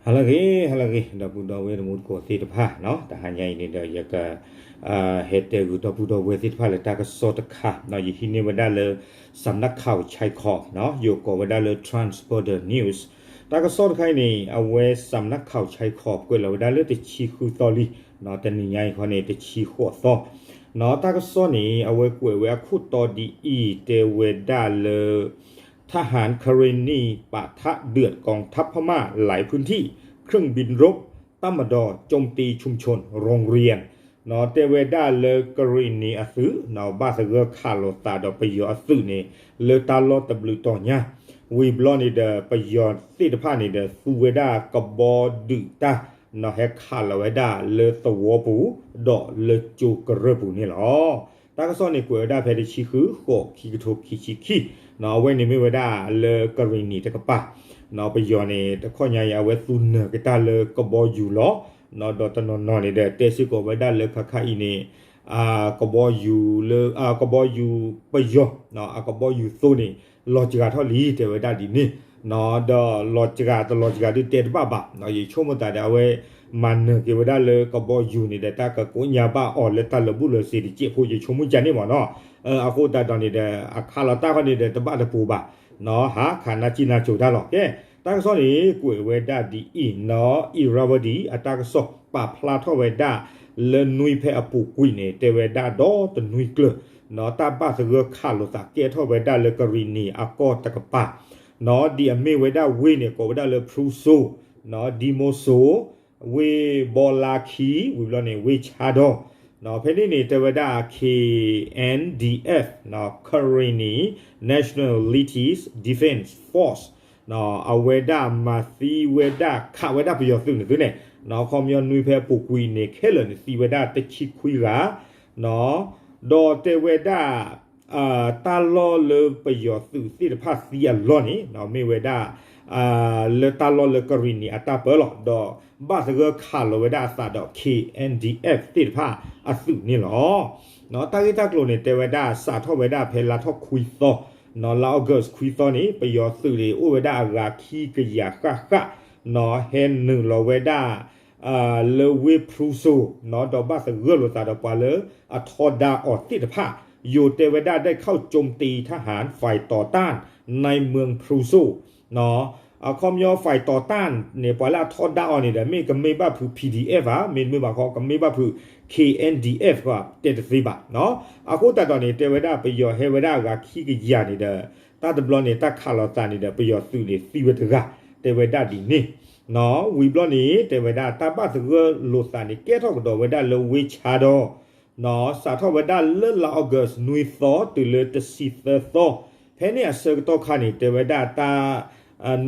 ဟါလၢအဂ့ၤ ဟါလၢအဂ့ၤ ဒီပုၢ်ဒီဝဲၢ်တံၤသကိးသ့ၣ်တဖၣ်နီၤ, တဟါညါအံၤန့ၣ်ဒီး ယက ဟဲတဲဂုာ်ဒီပုၢ်ဒီဝဲၢ်သ့ၣ်တဖၣ်လၢတၢ်ကစီၣ်တခါနီၤ, ယဟံးန့ၢ်ဝဲဒၣ်လၢ စးနၣ်ခီၣ်ဆဲခီနီၤ, ယိၤကိးဝဲဒၣ်လၢ Trans Border News တၢ်ကစီၣ်တခါအံၤန့ၣ် အဝဲစးနၣ်ခီၣ်ဆဲခီ ကွဲးလီၤဝဲဒၣ်လၢတဆံဃုသီလံနီၤ, တနံၤညါအံၤခီန့ၣ် တဆံဃိးသီနီၤ, တၢ်ကစီၣ်န့ၣ် အဝဲကွဲးဝဲအခိၣ်တီဒ်အံၤ တဲဝဲဒၣ်လၢ ทหารกะเหรี่ยงปะทะเดือดกองทัพพม่าหลายพื้นที่ เครื่องบินรบ တပ်မတော် โจมตีชุมชน โรงเรียน နီၤ, တဲဝဲဒၣ်လၢကရံၣ်နံၤအသုးနီၤ ဘၣ်သဂၢၢ်ခးလိာ်သးဒီးပယီၤအသုးန့ၣ် လၢတၢ်လီၢ်တဘျုးတီၤညါ, ဝံၤဘျီန့ၣ်ဒီး ပယီၤသ့ၣ်တဖၣ်န့ၣ်ဒီး သူဝဲဒၣ်ကဘီဒုးတၢ်နီၤ, ဟဲခးလီၤဝဲဒၣ်လၢသဝီပူၤ ဒီးလၢကၠိကရၢၢ်ပူၤန့ၣ်လီၤ. တၢ်ကစီၣ်န့ၣ်ကွဲးဝဲဒၣ်ဖဲတဆံဃု ဃိး ခံကထိခံဆံခံနီၤ, အဝဲန့ၣ်မ့ၢ်ဝဲဒၣ်လၢကရံၣ်နံၤတကပၤနီၤ, ပယီၤန့ၣ် တခီညါအံၤ အဝဲသူနၢၤကတၢၢ်လၢကဘီယူၤလီၤနီၤ, ဒီးတနီၤနီၤန့ၣ်ဒီး တဲစ့ၢ်ကီးဝဲဒၣ်လၢခါခါအံၤန့ၣ် ကဘီယူၤလၢ ကဘီယူၤပယီၤ အကဘီယူၤသိန့ၣ် လီၤစှၤထီၣ်လံ တဲဝဲဒၣ်ဒ်န့ၣ်နီၤ, ဒီးလီၤစှၤတလီၤစှၤဒုးတဲတဘၣ်ဘၣ်နီၤ, ယဆိကမိၣ်သးဒီး အဝဲမၤနၢၤက့ၤဝဲဒၣ်လၢကဘီယူၤန့ၣ်ဒီး တၢ်ကကိးညါဘၣ်အီၤလၢတၢ်လၢာ်ဘူၣ်လၢာ်စ့ၤတစဲးဖိ ယဆိကမိၣ်ကန့ၣ်မ့ၢ်နီၤ, အဃိသတးဒီးန့ၣ်ဒီး အခးလီၤတၢ်ခီန့ၣ်ဒီး တဘၣ်တပိၤဘၣ်နီၤ, ဟးခးနၢ်ကံၣ်နၢ်ကိၤတၢ်လီၤ. ကဲ တၢ်ကစီၣ်န့ၣ် ကွဲးဝဲဒၣ်ဒ်အံၤနီၤ, အံၤရၤဝတံၤ အတၢ်ကစီၣ်ပာ်ဖျါထီၣ်ဝဲဒၣ်လၢနွံဖဲအပူၤကွံာ်န့ၣ် တဲဝဲဒၣ်ဒီးတနွံကျၢၤနီၤ, တၢ်ဘၣ်သဂၢၢ်ခးလိာ်သးကဲထီၣ်ဝဲဒၣ်လၢကရံၣ်နံၤအကီၢ်တကပၤနီၤ, ဒ်အမ့ၢ်ဝဲဒၣ်ဝ့ၢ်န့ၣ် ကိးဝဲဒၣ်လၢဖရူစိၤနီၤ, ဒံမိစိၤ ဝ့ၢ်ဘီလါခံ ဝံၤဘျီန့ၣ် ဝ့ၢ်ဆါဒီၤ ဖဲန့ၣ်န့ၣ် တဲဝဲဒၣ် K N D F နီၤ, Karenni Nationalities Defense Force နီၤ, အဝဲဒၣ်မၤသံဝဲဒၣ် ခးဝဲဒၣ်ပယီၤသုးန့ၣ်သုန့ၣ်နီၤ, ခီပညီနွံဖဲအပူၤကွံာ်န့ၣ် ခဲလၢာ်န့ၣ်သံဝဲဒၣ်တဆံခွံဂၤနီၤ, ဒီးတဲဝဲဒၣ် တၢ်လီၢ်လၢပယီၤသုးသ့ၣ်တဖၣ်သံအလီၢ်န့ၣ်နီၤ, မ့ၢ်ဝဲဒၣ် လၢတၢ်လီၢ်လၢကရံၣ်နံၤအတၢ်ပၢလီၤ, ဒီးဘၣ်သဂၢၢ်ခးလီၤဝဲဒၣ်အသးဒီး K N D F သ့ၣ်တဖၣ်အသုးန့ၣ်လီၤ. တၢ်ဂ့ၢ်တၢ်ကျိၤန့ၣ် တဲဝဲဒၣ်စးထီၣ်ဝဲဒၣ်ဖဲလါထီၣ်ခွံသီနီၤ, လါ August ခွံသီန့ၣ် ပယီၤသုးန့ၣ် အိၣ်ဝဲဒၣ်အဂၤခံကယၤဃၣ်ဃၣ်နီၤ, ဟဲနုာ်လီၤဝဲဒၣ် လၢဝ့ၢ်ဖရူစိၤနီၤ, ဒီးဘၣ်သဂၢၢ်လိာ်သးဒီးပှၤလၢအထီဒါအီၤသ့ၣ်တဖၣ်, ယိၤတဲဝဲဒၣ် ได้เข้าโจมตีทหารฝ่ายต่อต้าน ในเมืองพรูโซ နီၤ, အခီပညီ ฝ่ายต่อต้าน န့ၣ် ပှၤလၢအထီဒါအီၤန့ၣ်ဒီး မ့ၢ်ကမ့ၢ်ဘၣ်ဖုး P D F ဧါ, မ့တမ့ၢ်ဘၣ်ခီ ကမ့ၢ်ဘၣ်ဖုး K N D F ဧါ တဲတသ့ဘၣ်နီၤ, အဃိသတးဒီးန့ၣ် တဲဝဲဒၣ်ပယီၤဟဲဝဲဒၣ်အဂၤခံကယၤန့ၣ်ဒီး တၢ်တဘျီန့ၣ် တၢ်ခးလိာ်သးန့ၣ်ဒီး ပယီၤသုးန့ၣ်သံဝဲတဂၤ တဲဝဲဒၣ်ဒ်န့ၣ် ဝံၤဘျီန့ၣ် တဲဝဲဒၣ်တၢ်ဘၣ်သဂၢၢ်လိာ်သးန့ၣ် ကဲထီၣ်ကဒီးဝဲဒၣ်လၢဝ့ၢ်ဆါဒီၤ စးထီၣ်ဝဲဒၣ်လၢလါ August နွံသီ တုၤလၢတဆံသၢသီ, ဖဲန့ၣ်အဆၢကတီၢ်ခါန့ၣ် တဲဝဲဒၣ်တၢ်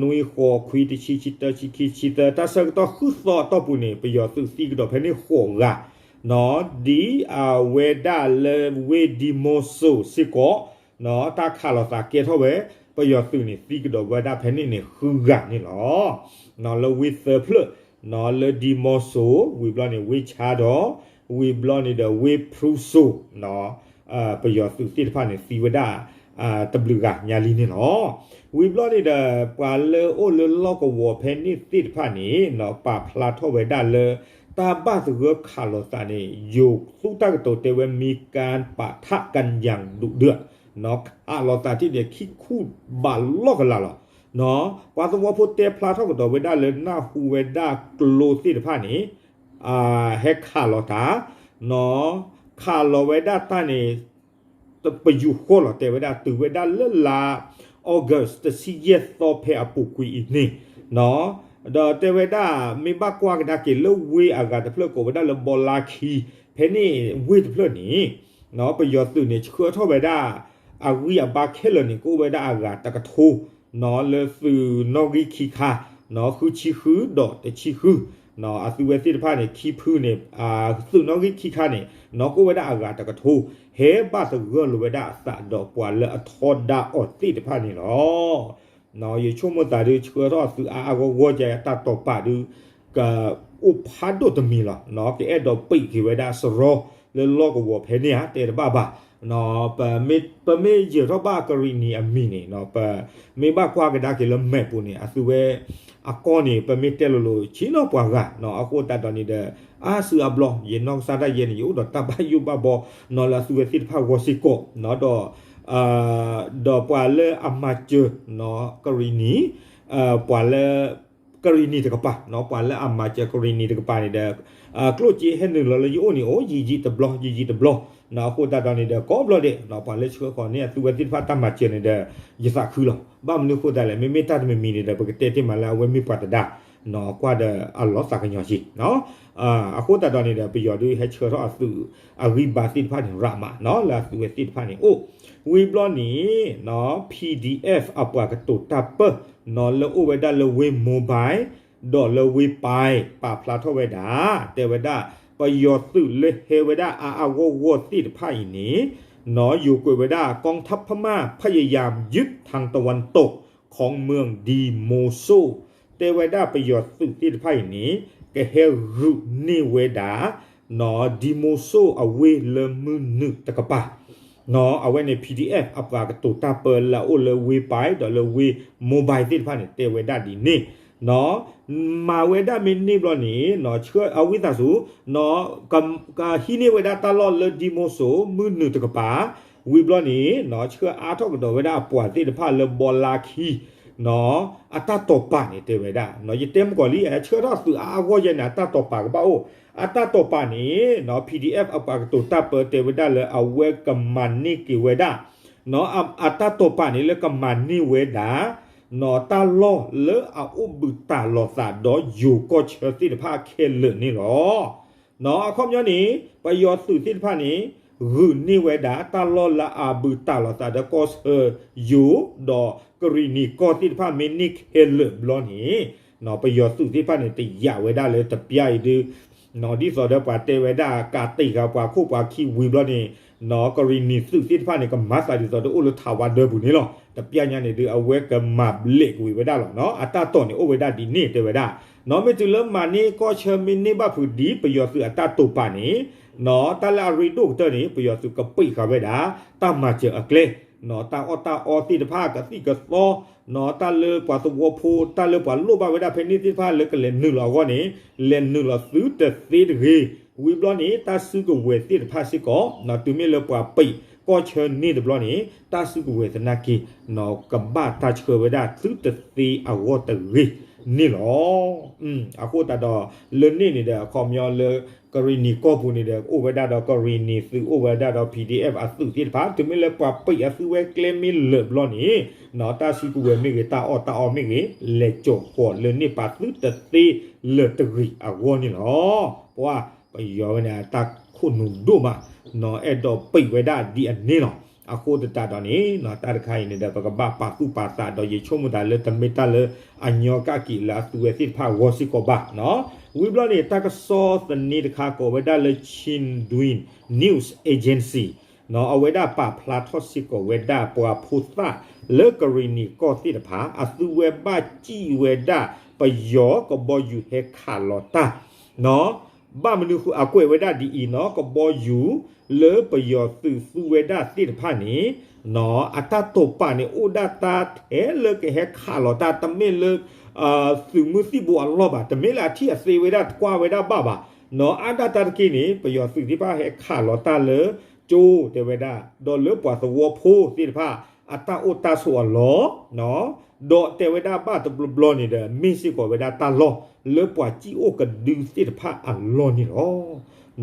နွံဃိးခွံတဆံခံသၢဆံခံဆံသၢ တၢ်ဆၢကတီၢ်ဃုသီအတီၢ်ပူၤန့ၣ် ပယီၤသုးသံကဒီးဖဲန့ၣ်ဃိးဂၤနီၤ, ဒ်အဝဲဒၣ်လၢဝ့ၢ်ဒံမိစိၤစ့ၢ်ကီးနီၤ, တၢ်ခးလိာ်သးကဲထီၣ်ဝဲ ပယီၤသုးန့ၣ်သံကဒီးဝဲဒၣ်ဖဲန့ၣ်န့ၣ်ဃုဂၤန့ၣ်လီၤ. လၢဝ့ၢ်သၢဖျၢၣ်နီၤ, လၢဒံမိစိၤ ဝံၤဘျီန့ၣ် ဝ့ၢ်ဆါဒီၤ ဝံၤဘျီန့ၣ်ဒီးဝ့ၢ်ဖရူစိၤနီၤ, ပယီၤသုးသ့ၣ်တဖၣ်န့ၣ် သံဝဲဒၣ် တဘျုးဂၤညါလံန့ၣ်လီၤ. ဝံၤဘျီန့ၣ်ဒီး ပှၤလၢအိၣ်လၢလီၢ်ကဝီၤဖဲန့ၣ်သ့ၣ်တဖၣ်န့ၣ်နီၤ, ပာ်ဖျါထီၣ်ဝဲဒၣ်လၢ တၢ်ဘၣ်သဂၢၢ်ခးလိာ်သးန့ၣ် ယိၤသူၣ်တၢ်ကတိၤတဲဝဲ มีการปะทะกันอย่างดุเดือดနီၤ, ခးလိာ်သးထံၣ်န့ၣ် ခံခူၣ်ဘးလီၢ်ကလာ်လီၤ. ပှၤသဝီဖိတဲဖျါထီၣ်ကဒီးဝဲဒၣ်လၢ နၢ်ဟူဝဲဒၣ်ကျိသ့ၣ်တဖၣ်န့ၣ် ဟဲခးလီၤတၢ်နီၤ, ခးလီၤဝဲဒၣ်တၢ်န့ၣ် ပယူာ်ဃီလီၤ တဲဝဲဒၣ် တုၤဝဲဒၣ်လၢလါ August တဆံယဲၢ်သီဖဲအပူၤကွံာ်အံၤန့ၣ်နီၤ, ဒီးတဲဝဲဒၣ် မ့ၢ်ဘၣ်ကွၢ်ကဒါက့ၤလၢဝ့ၢ်အဂၤတဖျၢၣ်ကိးဝဲဒၣ်လၢဘီလါခံ ဖဲန့ၣ်ဝ့ၢ်တဖျၢၣ်န့ၣ်နီၤ, ပယီၤသုးန့ၣ် ဆှၢထီၣ်ဝဲဒၣ် အဂံၢ်အဘါခဲလၢာ်န့ၣ် ကအိၣ်ဝဲဒၣ်အဂၤတကထိနီၤ, လၢသုးနီၣ်ဂံၢ်ခံခါနီၤ, ဃုဆံဃုဒီးတဆံဃုနီၤ, အသုဝဲသ့ၣ်တဖၣ်န့ၣ် ခံဖုန့ၣ် သုးနီၣ်ဂံၢ်ခံခါန့ၣ်နီၤ, ကအိၣ်ဝဲဒၣ်အဂၤတကထိ, ဟဲဘၣ်သဂၢၢ်လိာ်ဝဲဒၣ်အသးဒီးပှၤလၢအထီဒါအီၤသ့ၣ်တဖၣ်န့ၣ်လီၤ. ယဆိကမိၣ်သးဒုး ဆှၢထီၣ်သုးအါအါဂီၢ်ဂီၢ် ကဲတၢ်တိာ်ပာ်ဒုး ကအိၣ်ဖးဒိၣ်တမံၤလီၤ, ကအဲၣ်ဒိးပံးက့ၤဝဲဒၣ်စရီ လၢလီၢ်ကဝီၤဖဲန့ၣ်ဧါ တဲတဘၣ်ဘၣ်. ပမ့ၢ်ယၢၤထီၣ်ဘၣ်ကရံၣ်နံၤအမံၤန့ၣ် ပမ့ၢ်ဘၣ်ကွၢ်ကဒါက့ၤလၢ map ပူၤန့ၣ် အသုဝဲ အကီၢ်န့ၣ် ပမ့ၢ်တဲလိၤလိၤ ဆ့ၣ်နီၤပှၤဂၤနီၤ အဃိသတးဒီးန့ၣ်ဒီး အါစုအါဘျီ ယနီၢ်ကစၢ်ဒၣ်ယဲန့ၣ် ယအိၣ်ဒီးတၢ်ဘၣ်ယိၣ်ဘၣ်ဘီနီၤ လၢအသုဝဲသ့ၣ်တဖၣ်ဂီၢ်စ့ၢ်ကီးနီၤ ဒီး ဒီးပှၤလၢအမၤစၢၤနီၤ ကရံၣ်နံၤ ပှၤလၢ ကရံၣ်နံၤတကပၤနီၤ ပှၤလၢအမၤစၢၤကရံၣ်နံၤတကပၤန့ၣ်ဒီး ကျိၣ်စ့ဟဲနုာ်လီၤလၢယအိၣ်န့ၣ် အိၣ် ယံာ်ယံာ်တဘျီ ယံာ်ယံာ်တဘျီနီၤ အဃိသတးဒီးန့ၣ်ဒီး ကိးဘျီဒဲးနီၤ ပှၤလၢဆှၢဃီၤန့ၢ်အသုဝဲသ့ၣ်တဖၣ်တၢ်မၤစၢၤန့ၣ်ဒီး ယသးခုလီၤ. ဘၣ်မနုၤအဃိသတးလဲၣ် မ့မ့ၢ်တၢ်တမံၤမံၤန့ၣ်ဒီး ပကတဲတ့ၢ်မးလၢအဝဲမ့ၢ်ပှၤသဒါ နီၤ ကွၢ်ဒီးအလီၤသးကညီၤက့ၤနီၤ အဃိသတးဒီးန့ၣ်ဒီး ပယီၤဒုးဟဲဆှၢထီၣ်အသုးအဂံၢ်ဘါသ့ၣ်တဖၣ်န့ၣ် ရးမးနီၤ လၢအသုဝဲသ့ၣ်တဖၣ်န့ၣ်အိၣ် ဝံၤဘျီန့ၣ် PDF အပှၤကတိၤတၢ်ပၢနီၤ လၢအိၣ်ဝဲဒၣ်လၢဝ့ၢ် mobile ဒီးလၢဝ့ၢ်ပၢ် ပာ်ဖျါထီၣ်ဝဲဒၣ် တဲဝဲဒၣ် ပယီၤသုးလၢဟဲဝဲဒၣ်အါအါဂီၢ်ဂီၢ်သ့ၣ်တဖၣ်အံၤန့ၣ်နီၤ ယိၤကွဲးဝဲဒၣ် กองทัพพม่าพยายามยึดทางตะวันตกของเมืองดีโมโซ တဲဝဲဒၣ်ပယီၤသုးသ့ၣ်တဖၣ်အံၤန့ၣ် ကဟဲဂုာ်န့ၢ်ဝဲဒၣ် နီၤ ဒီမိဆိၣ်အဝ့ၢ်လၢမုၢ်နုာ်တကပၤ နီၤ အဝဲန့ၣ် PDF အပှၤကတိၤတၢ်ပၢလၢအအိၣ်လၢဝ့ၢ်ပၢ်ဒီးလၢဝ့ၢ် mobile သ့ၣ်တဖၣ်န့ၣ် တဲဝဲဒၣ်ဒ်န့ၣ် နီၤ မၤဝဲဒၣ်မ့ၢ်န့ၢ်ဘျီန့ၣ် နီၤ ဆှၢအဝံသးစူၤ နီၤ ကဟံးန့ၢ်ဝဲဒၣ်တၢ်လီၢ်လၢဒီမိဆိၣ် မုၢ်နုာ်တကပၤ ဝံၤဘျီန့ၣ် နီၤ ဆှၢအါထီၣ်ကဒီးဝဲဒၣ်အပှၤသ့ၣ်တဖၣ်လၢဘီလါခံ နီၤ အတၢ်တိာ်ပာ်န့ၣ် တဲဝဲဒၣ် နီၤ ယတဲမကီးလံ အဆှၢထီၣ်သုးအါအါဂီၢ်ယဲန့ၣ် အတၢ်တိာ်ပာ်ကဘၣ်အိၣ် အတၢ်တိာ်ပာ်န့ၣ် နီၤ PDF အပှၤကတိၤတၢ်ပၢတဲဝဲဒၣ်လၢအဝဲကမၤန့ၢ်က့ၤဝဲဒၣ် နီၤ အတၢ်တိာ်ပာ်န့ၣ်လၢကမၤန့ၢ်ဝဲဒၣ် နီၤ တၢ်လီၢ်လၢအအိၣ်ဘှံးတၢ်လီၤသးဒီးယိၤကီၢ်ဆၢသ့ၣ်တဖၣ်ခဲလၢာ်န့ၣ်လီၤ. နီၤ အခီပညီန့ၣ် ပယီၤသုးသ့ၣ်တဖၣ်န့ၣ် ဂုာ်န့ၢ်ဝဲဒၣ်တၢ်လီၢ်လၢအဘှံးတၢ်လီၤသးဒီးကီၢ်ဆၢယိၤ ဒီးကရံၣ်နံၤကီၢ်သ့ၣ်တဖၣ်မ့ၢ်န့ၢ်ခဲလၢာ်ဘျီန့ၣ် နီၤ ပယီၤသုးသ့ၣ်တဖၣ်န့ၣ် တယာ်ဝဲဒၣ်လၢတပျၢ်အံၤဒုး နီၤ ဒ်သိးဒီးပှၤတဲဝဲဒၣ်ကးတံာ်ဃာ်ပှၤခိၣ်ပှၤခံဝံၤဘျီန့ၣ် နီၤ ကရံၣ်နံၤသုးသ့ၣ်တဖၣ်န့ၣ် ကမၤသးဒ်သိးဒီးအိၣ်လၢထးဝါဒၢပူၤန့ၣ်လီၤ. တပျၢ်ညါန့ၣ်ဒုး အဝဲကမၤဘျဲးကွံာ်ဝဲဒၣ်လီၤ. နီၤ အတၢ်တိာ်န့ၣ်အိၣ်ဝဲဒၣ်ဒ်န့ၣ်တဲဝဲဒၣ် နီၤ မ့ၢ်တုၤလၢမၤန့ၢ်ကီၢ်ဆၢမ့ၢ်န့ၢ်ဘၣ်ဖုးဒ်ပယီၤသုးအတၢ်တိာ်ပာ်န့ၣ် နီၤ တၢ်လၢအရ့ဒိၣ်ကတၢၢ်န့ၣ် ပယီၤသုးကပံာ်ဃာ်ဝဲဒၣ် တၢ်မၤစၢၤအကျဲ နီၤ တၢ်အီၣ်တၢ်အီသ့ၣ်တဖၣ်ကသံၣ်ကသီ နီၤ တၢ်လၢပှၤသဝီဖိ တၢ်လၢပှၤလိၣ်ဘၣ်ဝဲဒၣ်ဖဲန့ၣ်သ့ၣ်တဖၣ်လၢကလဲၤနုာ်လီၤအဂီၢ်န့ၣ် လဲၤနုာ်လီၤသုတသ့တဂ့ၤ. ဝံၤဘျီန့ၣ် တၢ်စုကဝဲၤသ့ၣ်တဖၣ်စ့ၢ်ကီး နီၤ တုၤမ့ၢ်လၢပှၤပံာ်ကီၢ်ဆၢန့ၣ်တဘျီန့ၣ် တၢ်စုကဝဲၤသနာ်က့ နီၤ ကဘၣ်တၢ်ဆှၢဝဲဒၣ်သုတသ့အဂီၢ်တဂ့ၤန့ၣ်လီၤ. အဃိသတးဒီး လၢန့ၣ်န့ၣ်ဒီး အခီပညီလၢ ကရံၣ်နံၤကီၢ်ပူၤန့ၣ်ဒီး အိၣ်ဝဲဒၣ်ဒီးကရံၣ်နံၤသုး အိၣ်ဝဲဒၣ်ဒီး PDF အသုးသ့ၣ်တဖၣ် တုၤမ့ၢ်လၢပှၤပံာ်အသုဝဲကျဲမ့ၢ်လၢာ်ဘျီန့ၣ် နီၤ တၢ်စုကဝဲၤမ့ၢ်ဂ့ၤ တၢ်အီၣ်တၢ်အီမ့ၢ်ဂ့ၤ လဲၤစိာ်ဃီၤလၢန့ၢ်ပာ်သုတသ့လၢာ်တဂ့ၤအဂီၢ်န့ၣ်လီၤ. ပှၤ ပယီၤဝဲန့ၣ် တၢ်ခိၣ်နူာ်ဒိၣ်မး နီၤ အဲၣ်ဒိးပံာ်ဝဲဒၣ်ဒ်အန့ၣ်လီၤ. အဃိသတးဒီးန့ၣ် နီၤ တၢ်တခါအံၤန့ၣ်ဒီး ပကဘၣ်ပာ်သူၣ်ပာ်သးဒီး ယဆိကမိၣ်သးလၢတမ့ၢ်တၢ်လၢအညီကၣ်က့ၤလၢအသုဝဲသ့ၣ်တဖၣ်အဂီၢ်စ့ၢ်ကီးဘၣ်နီၤ. ဝံၤဘျီန့ၣ် တၢ်ကစီၣ်သန့တခါကိးဝဲဒၣ်လၢ Chindwin News Agency နီၤ အဝဲဒၣ်ပာ်ဖျါထီၣ်စ့ၢ်ကီးဝဲဒၣ်ပှၤဖိသၣ်လၢကရံၣ်နံၤကီၢ်သ့ၣ်တဖၣ် အသုဝဲဘၣ်စံၣ်ဝဲဒၣ်ပယီၤကဘီယူၤဟဲခးလီၤတၢ် နီၤ ဘၣ်မနုၤဃိ အကွဲးဝဲဒၣ်ဒ်အံၤနီၤ ကဘီယူၤလၢပယီၤသုးသူဝဲဒၣ်သ့ၣ်တဖၣ်န့ၣ် နီၤ အတၢ်တိာ်ပာ်န့ၣ် အိၣ်ဒၣ်တၢ်ထဲလၢကဟဲခးလီၤတၢ် တမ့ၢ်လၢ သုးမုၢ်သံၣ်ဘိအလီၢ်ဘၣ် တမ့ၢ်လၢအထံၣ်အသ့ဝဲဒၣ် တကွၢ်ဝဲဒၣ်ဘၣ်ဘၣ် နီၤ အါဒၣ်တၢ်တက့ၢ်န့ၣ် ပယီၤသုးသ့ၣ်တဖၣ်ဟဲခးလီၤတၢ်လၢ ကၠိတဲဝဲဒၣ် ဒီးလၢပှၤသဝီဖိသ့ၣ်တဖၣ် အတၢ်အိၣ်တၢ်ဆိးအလီၢ် ဒီးတဲဝဲဒၣ်ဘၣ်တဘျီဘျီန့ၣ်ဒီး မ့ၢ်စ့ၢ်ကီးဝဲဒၣ်တၢ်လီၢ်လၢပှၤစံၣ်အိၣ်ကဒုသ့ၣ်တဖၣ်အလီၢ်န့ၣ်လီၤ.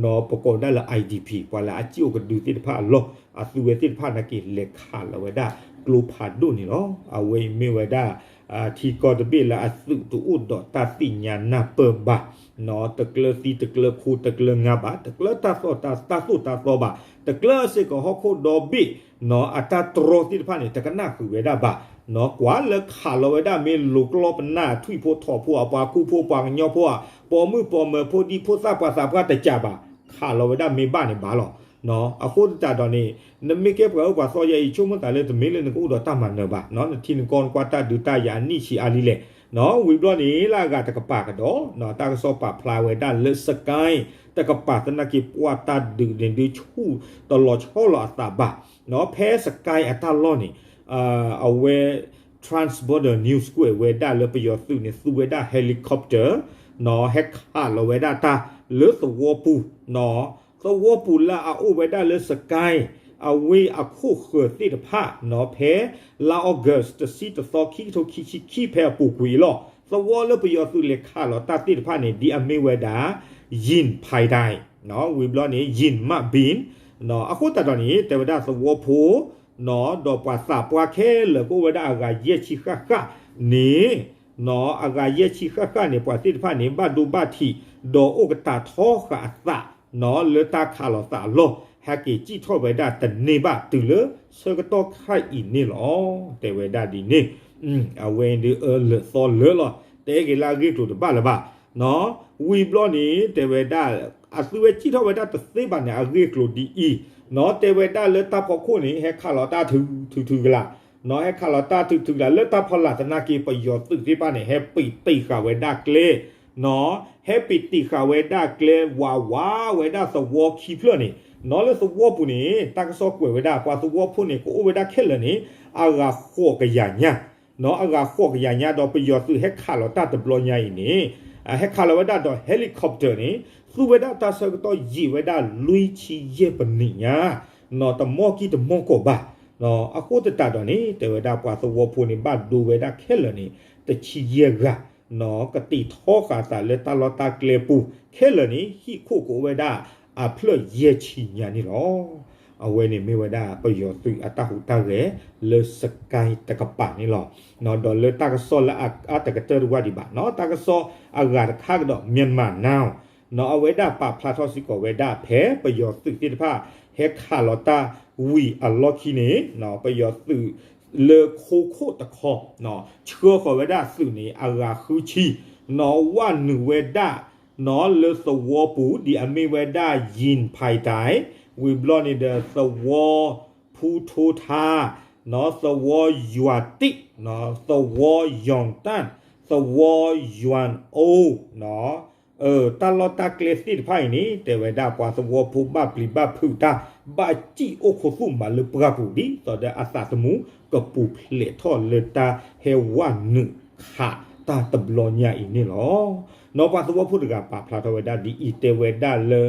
နီၤ ပကိးဝဲဒၣ်လၢ IDP ပှၤလၢအစံၣ်အိၣ်ကဒုသ့ၣ်တဖၣ်အလီၢ် အသုဝဲသ့ၣ်တဖၣ်နာ်က့ လဲၤခးလီၤဝဲဒၣ်ကျိဖးဒိၣ်န့ၣ်လီၤ. အဝဲအံၤမ့ၢ်ဝဲဒၣ် ထံကီၢ်တဘ့ၣ်လၢအသုးတအိၣ်ဒီးတၢ်သ့ၣ်ညါနၢ်ပၢၢ်ဘၣ် နီၤ တကျၢၤသံတကျၢၤခိတကျၢၤငါဘၣ် တကျၢၤတၢ်သိၣ်တၢ်သီဘၣ် တကျၢၤစ့ၢ်ကီးဟီၣ်ခိၣ်ဒီဘ့ၣ် နီၤ အတၢ်တြီသ့ၣ်တဖၣ်န့ၣ် တကနၣ်ဃုာ်ဝဲဒၣ်ဘၣ် နီၤ ကွၢ်လၢခးလီၤဝဲဒၣ်မ့ၢ်လိၤကျီပနၢ် ထွံၣ်ဖိထိးဖိ အပှၤကူဖိ ပှၤကညီဖိ ပိာ်မုၣ်ပိာ်မၢၤ ဖိဒံဖိသၣ် ပှၤသးပှၢ်တစဲးဘၣ် ခးလီၤဝဲဒၣ်မ့ၢ်ဘၣ်န့ၣ်ဘၣ်လီၤ. နီၤ အဃိသတးဒီးန့ၣ် နမ့ၢ်ကဲပှၤအၢပှၤသီယဲအံၤ ဆိကမိၣ်သးလၢတမ့ၢ်လၢနကအိၣ်ဒီးတၢ်မၤနၢၤဘၣ် နီၤ နထံနကီၢ်နကွၢ်တၢ်ဒုးတၢ်ယၤအနံၣ်ဆံးအါလံလဲၣ် နီၤ ဝံၤဘျီန့ၣ် လၢအဂၤတကပၤကဒီး နီၤ တၢ်ကစီၣ်ပာ်ဖျါဝဲဒၣ်လၢ Sky တကပၤသနာ်က့ ပှၤတၢ်ဒုးန့ၣ်ဒုးဆူၣ်တလီၤဆီလီၤအသးဘၣ်, ဖဲ Sky အတၢ်လီၢ်န့ၣ် အဝဲ Trans Border News ကွဲးဝဲဒၣ်လၢပယီၤသုးန့ၣ် သူဝဲဒၣ် helicopter ဟဲခးလီၤဝဲဒၣ်တၢ်လၢသဝီပူၤ, သဝီပူၤလၢအအိၣ်ဝဲဒၣ်လၢ Sky အဝ့ၢ်အခိၣ်ဃၢၤသ့ၣ်တဖၣ် ဖဲလါ August တဆံတသီ ခံကထိခံဆံခံ ဖဲအပူၤကွံာ်အံၤလီၤ. သဝီလၢပယီၤသုးလဲၤခးလီၤတၢ်သ့ၣ်တဖၣ်န့ၣ် ဒ်အမ့ၢ်ဝဲဒၣ် ယံၣ်ဖံးတၢ် ဝံၤဘျီန့ၣ် ယံၣ်မးဘံၣ်, အဃိသတးဒီးန့ၣ် တဲဝဲဒၣ်သဝီဖိ ဒီးပှၤသးပှၢ်ခဲလၢာ်ကအိၣ်ဝဲဒၣ်အဂၤယဲၢ်ဆံဃၣ်ဃၣ်န့ၣ် အဂၤယဲၢ်ဆံဃၣ်ဃၣ်န့ၣ် ပှၤသ့ၣ်တဖၣ်န့ၣ် ဘၣ်ဒိဘၣ်ထံး ဒီးအိၣ်ကတၢ်ထီဃာ်အသး လၢတၢ်ခးလီၤသးအလီၢ် ဟဲက့ၤစံၣ်ထီၣ်ဝဲဒၣ်တန့ၢ်ဘၣ်တုၤလၢဆၢကတီၢ်ခါအံၤန့ၣ်လီၤ. တဲဝဲဒၣ်ဒ်န့ၣ် အဝဲဒုးအၢလၢာ်သီလၢာ်လီၤ. တဲက့ၤလၢအဂ့ၢ်ကျိၤတဘၣ်လၢၤဘၣ်. ဝံၤဘျီန့ၣ် တဲဝဲဒၣ် အသုဝဲစံၣ်ထီၣ်ဝဲဒၣ်တသ့ဘၣ်န့ၣ် အဂ့ၢ်ကျိၤဒ်အံၤ, တဲဝဲဒၣ်လၢတၢ်ဖီခိၣ်န့ၣ် ဟဲခးလီၤတၢ်ထုထုကလး, ဟဲခးလီၤတၢ်ထုထုကလး လၢတၢ်ဖီလာ်သနာ်က့ ပယီၤသုးသ့ၣ်တဖၣ်န့ၣ် ဟဲပံးတ့ၢ်ဃာ်ဝဲဒၣ်ကျဲ ဟဲပံးတ့ၢ်ဃာ်ဝဲဒၣ်ကျဲ ဝးဝးဝဲဒၣ်သဝီခံဖျၢၣ်န့ၣ်, လၢသဝီပူၤန့ၣ် တၢ်ကစီၣ်ကွဲးဝဲဒၣ် ပှၤသဝီဖိန့ၣ် ကအိၣ်ဝဲဒၣ်ခဲလၢာ်န့ၣ် အဂၤဃိးကယၤညါ, အဂၤဃိးကယၤညါ ဒီးပယီၤသုးဟဲခးလီၤတၢ်တဘျီညါအံၤန့ၣ် ဟဲခးလီၤဝဲဒၣ်ဒီး helicopter န့ၣ် သူဝဲဒၣ်တၢ်ဆၢကတီၢ်ယံာ်ဝဲဒၣ်လွံၢ်ဆံယဲၢ်ပနံးညါ, တမီၢ်ကံၢ်တမီၢ်ကီၢ်ဘၣ်. အဃိသတးဒီးန့ၣ် တဲဝဲဒၣ်ပှၤသဝီဖိန့ၣ် ဘၣ်ဒိဝဲဒၣ်ခဲလၢာ်န့ၣ် တဆံယဲၢ်ဂၤ, ကတ့ၢ်ထီဃာ်သးလၢတၢ်လီၢ်တၢ်ကျဲပူၤ ခဲလၢာ်န့ၣ် ဟံၣ်ခိၣ်ကအိၣ်ဝဲဒၣ်အဖျၢၣ်ယဲၢ်ဆံညါန့ၣ်လီၤ. အဝဲန့ၣ်မ့ၢ်ဝဲဒၣ်ပယီၤသုးအတၢ်ဟူးတၢ်ဂဲၤလၢ Sky တကပၤန့ၣ်လီၤ. ဒီးလၢတၢ်ကစီၣ်လၢအတကတၢၢ်တဝၢ်ဒံးဘၣ် တၢ်ကစီၣ်အဂၤတခါကဒီး Myanmar Now အဝဲဒၣ်ပာ်ဖျါထီၣ်စ့ၢ်ကီးဝဲဒၣ် ဖဲပယီၤသုးသ့ၣ်တဖၣ် ဟဲခးလီၤတၢ်ဝံၤအလီၢ်ခံန့ၣ် ပယီၤသုးလၢခိခိၣ်တခီ ဆှၢဃီၤဝဲဒၣ်သုးန့ၣ် အဂၤဃုဆံ ဝးနုာ်ဝဲဒၣ် လၢသဝီပူၤ ဒ်အမ့ၢ်ဝဲဒၣ် ယံၣ်ဖံးတၢ် ဝံၤဘျီန့ၣ်ဒီး သဝီ ဖူထိထါ သဝီယွၤတံၣ် သဝီယီၣ်တၢ် သဝီယွၤအိ တၢ်လီၢ်တၢ်ကျဲသ့ၣ်တဖၣ်အံၤန့ၣ် တဲဝဲဒၣ်ပှၤသဝီဖိဘၣ်ပျံၤဘၣ်ဖုးတၢ် ဘၣ်စံၣ်အိၣ်ခိးသူၣ်မးလၢပှၢ်ပူၤ ဒ်သိးဒီးအသးသမူကပူၤဖျဲးထီၣ်လၢတၢ်ဟဲဝးနုာ်ခးတၢ်တဘျီညါအံၤန့ၣ်လီၤ. နီၢ်ပှၤသဝီဖိတဂၤပာ်ဖျါထီၣ်ဝဲဒၣ်ဒ်အံၤ တဲဝဲဒၣ်လၢ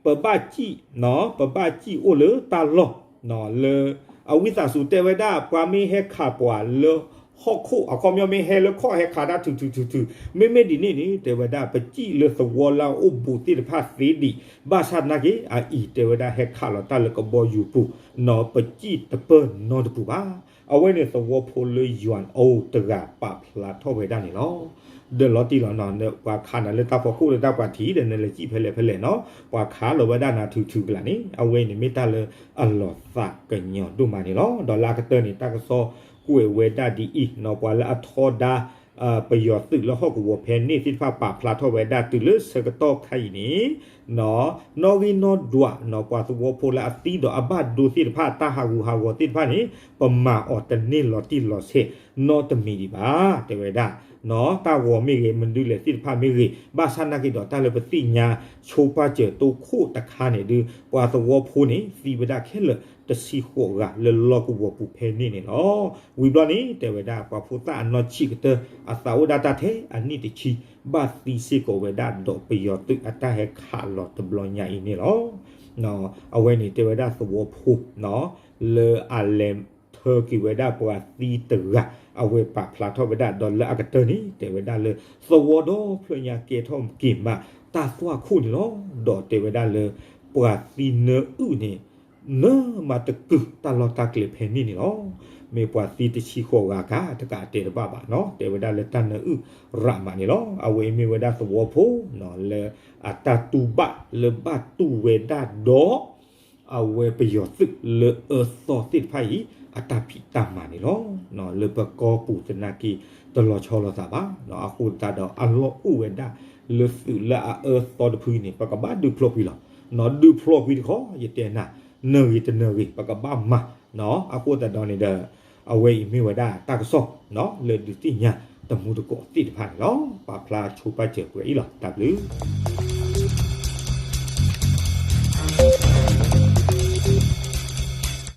ပဘၣ်စံၣ် ပဘၣ်စံၣ်အိၣ်လၢတၢ်လီၢ် လၢ အဝံသးစူၤတဲဝဲဒၣ် ပှၤမ့ၢ်ဟဲခးပှၤလၢဟီၣ်ခိၣ် အခီပညီမ့ၢ်ဟဲလၢခီၣ်ဟဲခးတၢ်ထုးထုးထုးထုး မ့မ့ၢ်ဒ်န့ၣ်န့ၣ် တဲဝဲဒၣ်ပစံၣ်လၢသဝီလၢအအိၣ်ဘူးသ့ၣ်တဖၣ်သ့ဒံး ဘၣ်ဆၣ်သနာ်က့ အအံၤတဲဝဲဒၣ်ဟဲခးလီၤတၢ်လၢကဘီယူၤပူၤ နီၢ်ပစံၣ်တပၢၢ်နီတပူၤဘၣ်. အဝဲန့ၣ်သဝီဖိလၢ ယွၤအိၣ်တဂၤပာ်ဖျါထီၣ်ဝဲဒၣ်န့ၣ်လီၤ. ဒီးလီၤတံၢ်လီၤနီၢ် ပှၤခးနၤလၢတၢ်ဖီခိၣ်လၢတၢ်ပှၤထံၣ်ဒီးနလဲၤစံၣ်ဖဲလဲၣ်ဖဲလဲၣ်နီၢ် ပှၤခးလီၤဝဲဒၣ်နၤထုးထုးကလးန့ၣ် အဝဲန့ၣ်မ့ၢ်တၢ်လၢအလီၤသးကညီၤဒိၣ်မးန့ၣ်လီၤ. ဒီးလၢအကတၢၢ်န့ၣ် တၢ်ကစီၣ်ကွဲးဝဲဒၣ်ဒ်အံၤ နီၢ်ပှၤလၢအထီဒါ ပယီၤသုးလၢဟီၣ်ကဝီၤဖဲန့ၣ်သ့ၣ်တဖၣ် ပာ်ဖျါထီၣ်ဝဲဒၣ်တုၤလၢဆၢကတီၢ်ခါအံၤန့ၣ် နီၢ်ဂံၢ်နီၢ်ဒွး နီၢ်ပှၤသဝီဖိလၢအသံဒီးအဘၣ်ဒိသ့ၣ်တဖၣ် တၢ်ဟးဂူာ်ဟးဂီၤသ့ၣ်တဖၣ်န့ၣ် ပမၤအီၤတန့ၢ်လီၤတံၢ်လီၤဆဲး နီတမံၤဒံးဘၣ် တဲဝဲဒၣ် နီၢ်တၢ်ဂီၤမ့ၢ်ဂ့ၤ မနုၤလဲၣ်သ့ၣ်တဖၣ်မ့ၢ်ဂ့ၤ ဘၣ်ဆၣ်နာ်က့ဒီးတၢ်လၢပသ့ၣ်ညါဆိပာ်စၢၤတိခိၣ်တခါန့ၣ်ဒုး ပှၤသဝီဖိန့ၣ် သံဝဲဒၣ်ခဲလၢာ်တဆံဃိးဂၤလၢလီၢ်ကဝီၤပူၤဖဲန့ၣ်န့ၣ်လီၤ. ဝံၤဘျီန့ၣ် တဲဝဲဒၣ်ပှၤဖိသၣ်အနီၢ်ဆံးကတၢၢ် အသးအိၣ်ဒၣ်တၢ်ထဲအနံၣ်တဆံ ဘၣ်သံစ့ၢ်ကီးဝဲဒၣ်ဒီးပယီၤသုးအတၢ်ဟဲခးလီၤတဘျီညါအံၤန့ၣ်လီၤ. အဝဲန့ၣ်တဲဝဲဒၣ်သဝီဖိ လၢအလဲၤထၢက့ၤဝဲဒၣ်ပှၤသံတဂၤ အဝဲပာ်ဖျါထီၣ်ဝဲဒၣ် ဒီးလၢအကတၢၢ်န့ၣ် တဲဝဲဒၣ်လၢ သဝီဒီဖျၢၣ်ညါကဲထီၣ်က့ၤမးတၢ်သွၣ်ခိၣ်န့ၣ်လီၤ. ဒီးတဲဝဲဒၣ်လၢ ပှၤသံနၢအုၣ်န့ၣ် နၢမၤတကုာ်တၢ်လီၢ်တၢ်ကျဲဖဲန့ၣ်န့ၣ်လီၤ. မ့ၢ်ပှၤသံတဆံဃိးဂၤကါ တကးတဲတဘၣ်ဘၣ်နီၤ တဲဝဲဒၣ်လၢတၢ်နၢအုၣ်ရးမးန့ၣ်လီၤ. အဝဲအံၤမ့ၢ်ဝဲဒၣ်သဝီဖိနီၤ လၢအတၢ်တူၢ်ဘၣ်လၢဘၣ်တူၢ်ဝဲဒၣ်ဒီး အဝဲပယီၤသုးလၢအၢသီသ့ၣ်တဖၣ်အံၤ အတၢ်ဖံးတၢ်မၤန့ၣ်လီၤ. လၢပကီၢ်ပူၤသနာ်က့ တလီၤဆီလိာ်သးဘၣ်နီၤ. အဃိသတးဒီး အလီၢ်အိၣ်ဝဲဒၣ်လၢသုးလၢအအၢသီတဖုန့ၣ် ပကဘၣ်ဒုးဖျိးကွံာ်လီၤ. ဒုးဖျိးကွံာ်တခီ ယတဲနၤ နၢၤဂ့ၤတနၢၤဂ့ၤ ပကဘၣ်မၤနီၤ. အဃိသတးဒီးန့ၣ်ဒီး အဝဲအံၤမ့ၢ်ဝဲဒၣ်တၢ်ကစီၣ်နီၤ လၢဒုးသ့ၣ်ညါတမူတကိးသ့ၣ်တဖၣ်န့ၣ်လီၤ. ပာ်ဖျါဆိပာ်စၢၤပှဲၤအံၤလီၤ. တၢ်ဘျုး